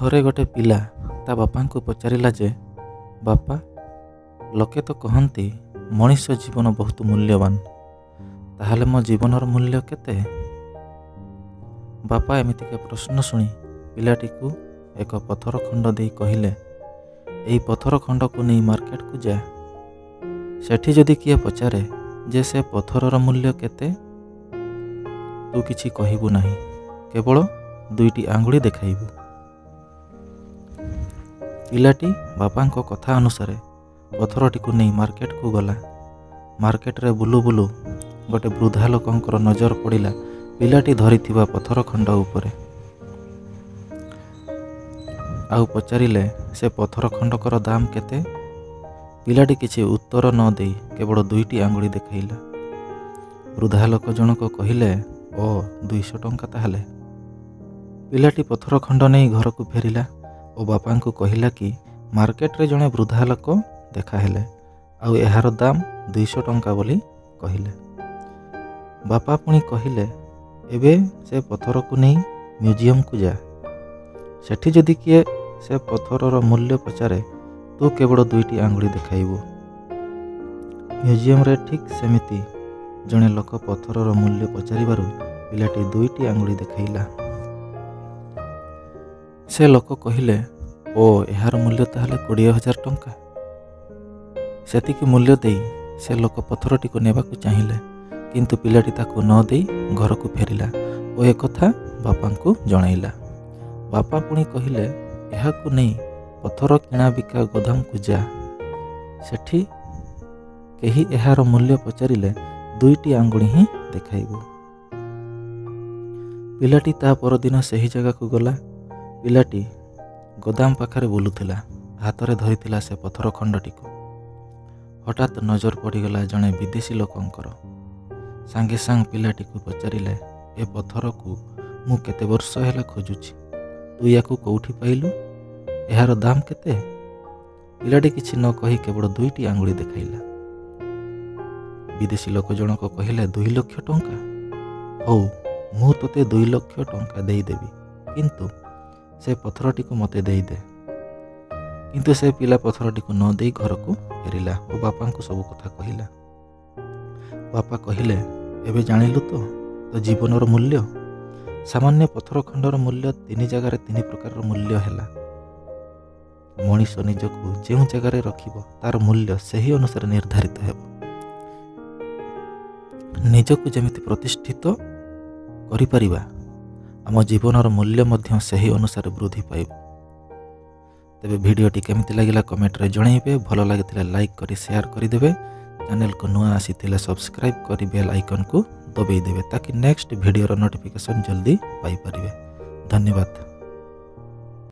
ଥରେ ଗୋଟେ ପିଲା ତା ବାପାଙ୍କୁ ପଚାରିଲା ଯେ, ବାପା, ଲୋକେ ତ କହନ୍ତି ମଣିଷ ଜୀବନ ବହୁତ ମୂଲ୍ୟବାନ, ତାହେଲେ ମୋ ଜୀବନର ମୂଲ୍ୟ କେତେ? ବାପା ଏମିତିକା ପ୍ରଶ୍ନ ଶୁଣି ପିଲାଟିକୁ ଏକ ପଥର ଖଣ୍ଡ ଦେଇ କହିଲେ, ଏଇ ପଥର ଖଣ୍ଡକୁ ନେଇ ମାର୍କେଟକୁ ଯା। ସେଠି ଯଦି କିଏ ପଚାରେ ଯେ ସେ ପଥରର ମୂଲ୍ୟ କେତେ, ତୁ କିଛି କହିବୁ ନାହିଁ, କେବଳ ଦୁଇଟି ଆଙ୍ଗୁଳି ଦେଖାଇବୁ। ପିଲାଟି ବାପାଙ୍କ କଥା ଅନୁସାରେ ପଥରଟିକୁ ନେଇ ମାର୍କେଟକୁ ଗଲା। ମାର୍କେଟରେ ବୁଲୁ ବୁଲୁ ଗୋଟେ ବୃଦ୍ଧା ଲୋକଙ୍କର ନଜର ପଡ଼ିଲା ପିଲାଟି ଧରିଥିବା ପଥର ଖଣ୍ଡ ଉପରେ, ଆଉ ପଚାରିଲେ ସେ ପଥର ଖଣ୍ଡକର ଦାମ କେତେ? ପିଲାଟି କିଛି ଉତ୍ତର ନ ଦେଇ କେବଳ ଦୁଇଟି ଆଙ୍ଗୁଳି ଦେଖାଇଲା। ବୃଦ୍ଧା ଲୋକ ଜଣକ କହିଲେ, ଓ 200 ଟଙ୍କା ତାହେଲେ। ପିଲାଟି ପଥର ଖଣ୍ଡ ନେଇ ଘରକୁ ଫେରିଲା ଓ ବାପାଙ୍କୁ କହିଲା କି ମାର୍କେଟରେ ଜଣେ ବୃଦ୍ଧା ଲୋକ ଦେଖାହେଲେ ଆଉ ଏହାର ଦାମ 200 ଟଙ୍କା ବୋଲି କହିଲେ। ବାପା ପୁଣି କହିଲେ, ଏବେ ସେ ପଥରକୁ ନେଇ ମ୍ୟୁଜିୟମକୁ ଯା। ସେଠି ଯଦି କିଏ ସେ ପଥରର ମୂଲ୍ୟ ପଚାରେ, ତୁ କେବଳ ଦୁଇଟି ଆଙ୍ଗୁଳି ଦେଖାଇବୁ। ମ୍ୟୁଜିୟମରେ ଠିକ୍ ସେମିତି ଜଣେ ଲୋକ ପଥରର ମୂଲ୍ୟ ପଚାରିବାରୁ ପିଲାଟି ଦୁଇଟି ଆଙ୍ଗୁଳି ଦେଖାଇଲା। ସେ ଲୋକ କହିଲେ, ଓ ଏହାର ମୂଲ୍ୟ ତାହେଲେ 20,000 ଟଙ୍କା। ସେତିକି ମୂଲ୍ୟ ଦେଇ ସେ ଲୋକ ପଥରଟିକୁ ନେବାକୁ ଚାହିଁଲେ, କିନ୍ତୁ ପିଲାଟି ତାକୁ ନ ଦେଇ ଘରକୁ ଫେରିଲା ଓ ଏକଥା ବାପାଙ୍କୁ ଜଣାଇଲା। ବାପା ପୁଣି କହିଲେ, ଏହାକୁ ନେଇ ପଥର କିଣାବିକା ଗୋଦାମକୁ ଯା। ସେଠି କେହି ଏହାର ମୂଲ୍ୟ ପଚାରିଲେ ଦୁଇଟି ଆଙ୍ଗୁଳି ହିଁ ଦେଖାଇବୁ। ପିଲାଟି ତା ପରଦିନ ସେହି ଜାଗାକୁ ଗଲା। ପିଲାଟି ଗୋଦାମ ପାଖରେ ବୁଲୁଥିଲା, ହାତରେ ଧରିଥିଲା ସେ ପଥର ଖଣ୍ଡଟିକୁ। ହଠାତ୍ ନଜର ପଡ଼ିଗଲା ଜଣେ ବିଦେଶୀ ଲୋକଙ୍କର। ସାଙ୍ଗେ ସାଙ୍ଗେ ପିଲାଟିକୁ ପଚାରିଲେ, ଏ ପଥରକୁ ମୁଁ କେତେ ବର୍ଷ ହେଲା ଖୋଜୁଛି, ତୁ ୟାକୁ କେଉଁଠି ପାଇଲୁ? ଏହାର ଦାମ କେତେ? ପିଲାଟି କିଛି ନ କହି କେବଳ ଦୁଇଟି ଆଙ୍ଗୁଳି ଦେଖାଇଲା। ବିଦେଶୀ ଲୋକ ଜଣକ କହିଲେ, 2 ଲକ୍ଷ ଟଙ୍କା? ହଉ, ମୁଁ ତୋତେ 2 ଲକ୍ଷ ଟଙ୍କା ଦେଇଦେବି, କିନ୍ତୁ ସେ ପଥରଟିକୁ ମୋତେ ଦେଇଦେ। କିନ୍ତୁ ସେ ପିଲା ପଥରଟିକୁ ନ ଦେଇ ଘରକୁ ଫେରିଲା ଓ ବାପାଙ୍କୁ ସବୁ କଥା କହିଲା। ବାପା କହିଲେ, ଏବେ ଜାଣିଲୁ ତ ତୋ ଜୀବନର ମୂଲ୍ୟ? ସାମାନ୍ୟ ପଥର ଖଣ୍ଡର ମୂଲ୍ୟ 3 ଜାଗାରେ 3 ପ୍ରକାରର ମୂଲ୍ୟ ହେଲା। ମଣିଷ ନିଜକୁ ଯେଉଁ ଜାଗାରେ ରଖିବ ତାର ମୂଲ୍ୟ ସେହି ଅନୁସାରେ ନିର୍ଦ୍ଧାରିତ ହେବ। ନିଜକୁ ଯେମିତି ପ୍ରତିଷ୍ଠିତ କରିପାରିବା, ଆମ ଜୀବନର ମୂଲ୍ୟ ମଧ୍ୟ ସେହି ଅନୁସାରେ ବୃଦ୍ଧି ପାଇବ। ତେବେ ଭିଡ଼ିଓଟି କେମିତି ଲାଗିଲା କମେଣ୍ଟରେ ଜଣାଇବେ। ଭଲ ଲାଗିଥିଲେ ଲାଇକ୍ କରି ସେୟାର କରିଦେବେ। ଚ୍ୟାନେଲକୁ ନୂଆ ଆସିଥିଲେ ସବସ୍କ୍ରାଇବ୍ କରି ବେଲ୍ ଆଇକନ୍କୁ ଦବାଇ ଦେବେ, ତାକି ନେକ୍ସଟ ଭିଡ଼ିଓର ନୋଟିଫିକେସନ୍ ଜଲ୍ଦି ପାଇପାରିବେ। ଧନ୍ୟବାଦ।